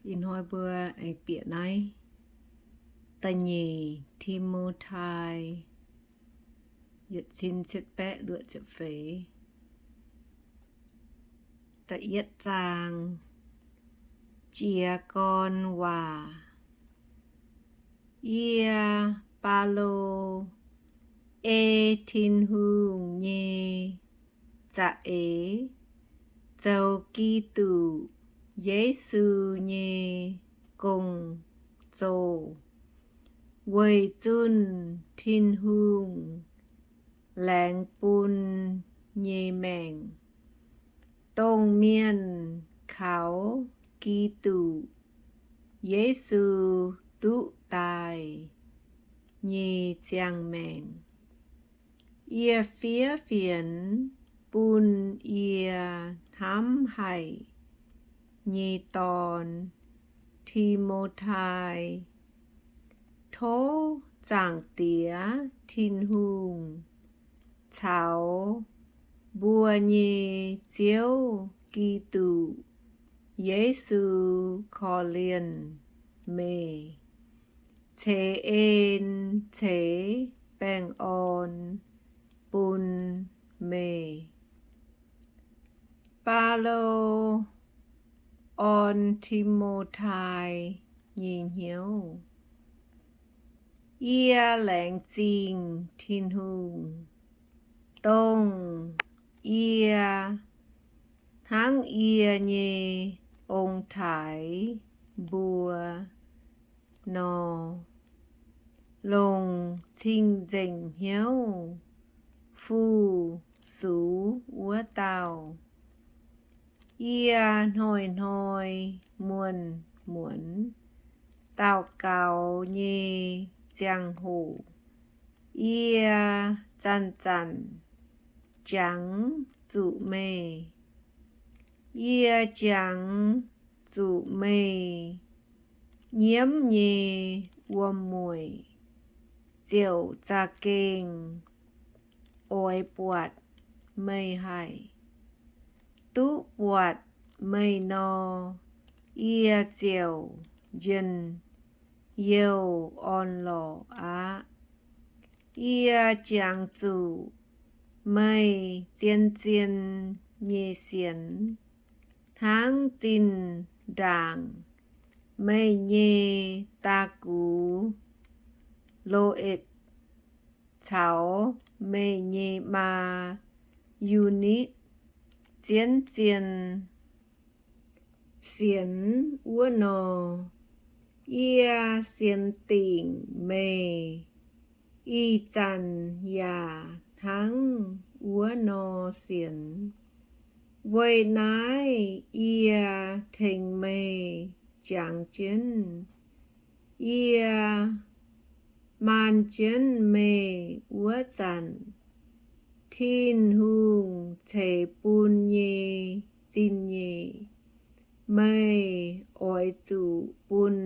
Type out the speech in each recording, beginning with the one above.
Ih hnoi mbuo aengx bieqc naaiv da'nyeic Ti^mo^tai, yietc cin cietv baeqv luoqc ziepc feix, da'yietv zaang. Jiez gorn waac. Yie, Baulo, ei Tin-Hungh nyei za'eix zoux Giduc Yesu nyei gong-zoh weic zunh Tin-Hungh laengz bun nyei maengc, dongh mienh kaux Giduc Yesu duqv daaih nyei ziangh maengc. Yie fiev fienx bun yie hnamv haic nyei dorn, Ti^mo^tai. Tov Zaangc Diex Tin-Hungh caux mbuo nyei Ziouv Giduc Yesu korv-lienh meih, ceix en ceix baengh orn bun meih. Baulo orn Ti^mo^tai nyei hnyouv. Yie laengz zingh Tin-Hungh, dongh yie hnangv yie nyei ong-taaix mbuo nor, longc cing-nzengc hnyouv fu-sux wuov dauh. Yie hnoi-hnoi muonz-muonz daux gaux nyei ziangh hoc, yie zanc-zanc jangx zuqc meih. Yie jangx zuqc meih nyiemv nyei wuom-mueic ziouc za'gengh oix buatc meih haic. Duqv buatc meih nor, yie ziouc njien-youh orn-lorqc aqv. Yie jangx zuqc meih zien-zien nyei sienx hnangv zinh ndaangc meih nyei daa-gux, Lo^etc, caux meih nyei maa, Yu^nitv, zien-zien sienx wuov nor. Yie sienx dingc meih ih zanc yaac hnangv wuov nor sienx. Weic naaiv yie tengx meih jangx jienv. Yie maan jienv meih wuov zanc, Tin-Hungh ceix bun nyei zingh nyeic, meih oix zuqc bun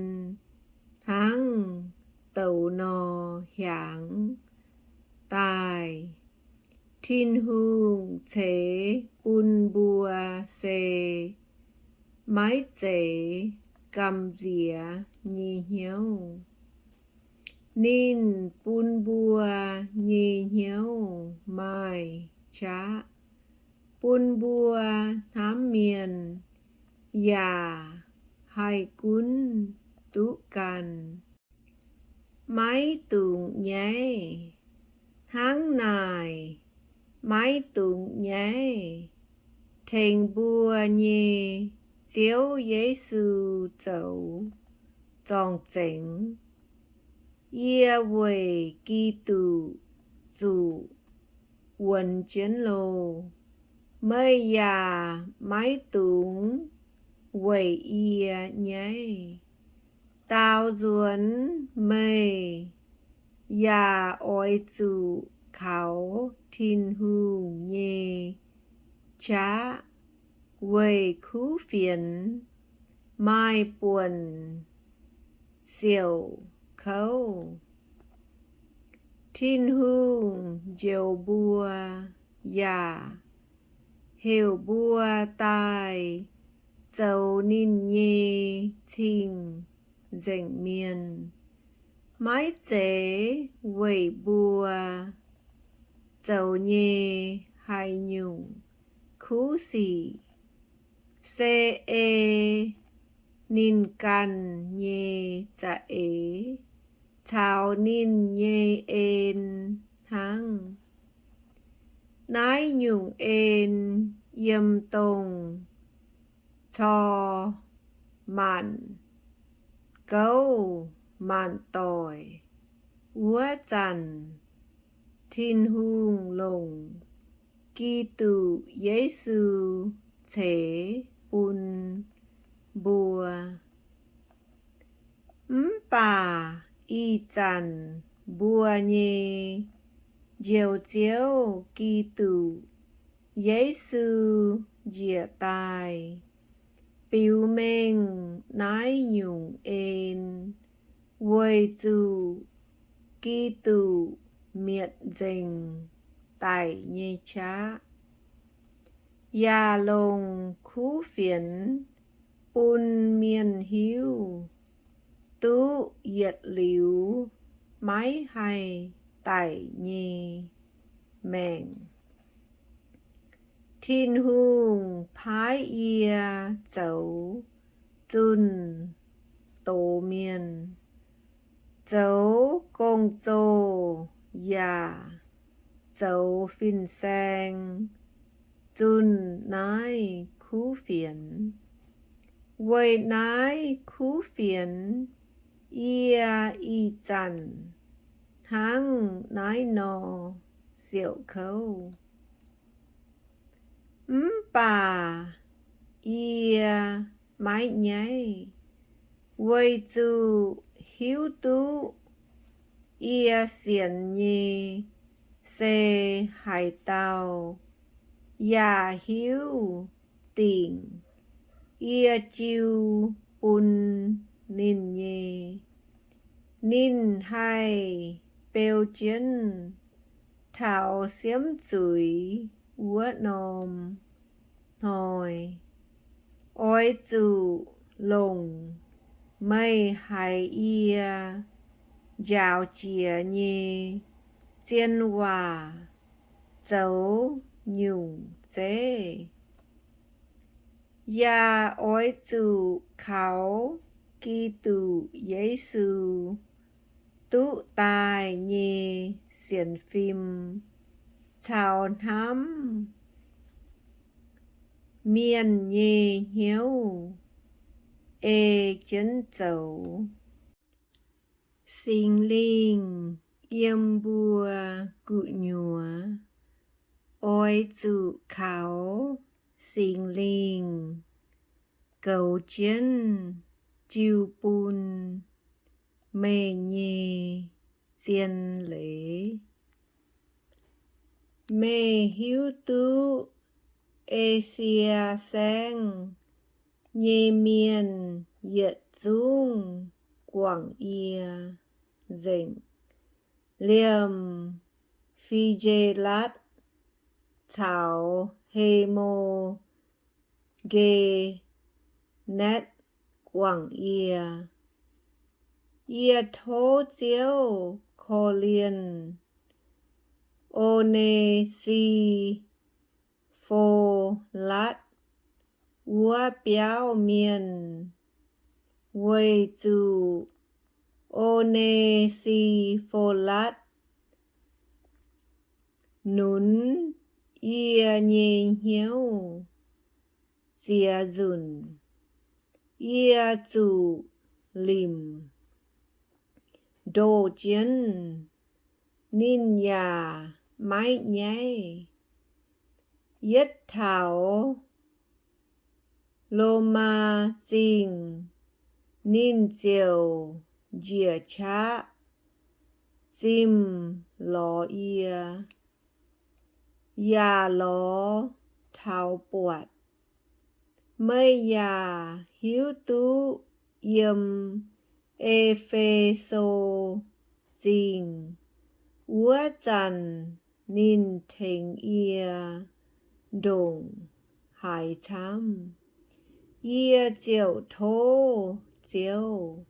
hnangv douz nor hiaangx daaih. Tin-Hungh ceix bun mbuo se maiv zeiz gamh nziex nyei hnyouv. Ninh bun mbuo nyei hnyouv maaih qaqv, bun mbuo hnamv mienh yaac haih gunv duqv ganh. Maiv dungx nyaiv. Hnangv naaic, maiv dungx nyaiv. Tengx mbuo nyei Ziouv Yesu zoux zorng-zengx, yie weic Giduc zuqc wuonx jienv loh. Meih yaac maiv dungx weic yie nyaiv. Daaux nzuonx meih yaac oix zuqc kaux Tin-Hungh nyei qaqv weic kuv fienx maaih buonc siouc kouv. Tin-Hungh njoux mbuo yaac heuc mbuo daaih zoux ninh nyei cing-nzengc mienh, maiv zeiz weic mbuo zoux nyei haaix nyungc kuv sic, se ei ninh ganh nyei za'eix caux ninh nyei en hnangv. Naaiv nyungc en yiem dongh cor maanc gouv maanc doic wuov zanc, Tin-Hungh longc Giduc Yesu ceix bun mbuo. Mv baac ih zanc mbuo nyei Njoux Ziouv Giduc Yesu njiec daaih biux mengh naaiv nyungc en weic zuqc Giduc mietc nzengc daic nyei qaqv, yaac longc kuv fienx bun mienh hiuv duqv yietc liuz maiv haih daic nyei maengc. Tin-Hungh paaiv yie zoux zunh doz mienh, zoux gong-zoh yaac zoux fin-saeng zunh naaiv kuv fienx. Weic naaiv kuv fienx, yie ih zanc hnangv naaiv nor siouc kouv. Mv baac yie maiv nyaiv, weic zuqc hiuv duqv yie sienx nyei se haaix dauh, yaac hiuv dingc yie jiu bun ninh nyei. Ninh haih beu jienv taux siemv zuiz wuov norm hnoi. Oix zuqc longc meih haiz yie njaaux jiex nyei zien waac zoux nyungc zeiv. Yaac oix zuqc kaux Giduc Yesu duqv daaih nyei sienx fim caux hnamv mienh nyei hnyouv ei jienv zoux. Singx Lingh yiem mbuo gu'nyuoz. Oix zuqc kaux Singx Lingh goux jienv jiu bun meih nyei zien leiz. Meih hiuv duqv Esie Saengv nyei mienh yietc zungv guangc yie nzengc, liemh Fi^je^latv caux He^mo^ge^netv guangc yie. Yie tov Ziouv korv-lienh O^ne^si^fo^latv wuov biauv mienh, weic zuqc O^ne^si^fo^latv nunx yie nyei hnyouv ziex nzunc. Yie zuqc limc ndoh jienv, ninh yaac maiv nyaiv. Yietv taux Lomaa Zingh, ninh ziouc njiec qaqv zimh lorz yie, yaac lorz taux buatc. Meih yaac hiuv duqv yiem E^fe^so Zingh wuov zanc ninh tengx yie ndongc haaix camv. Yie ziouc tov Ziouv,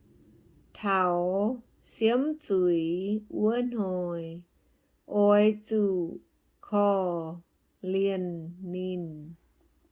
taux siemv zuiz wuov hnoi, oix zuqc korv-lienh ninh.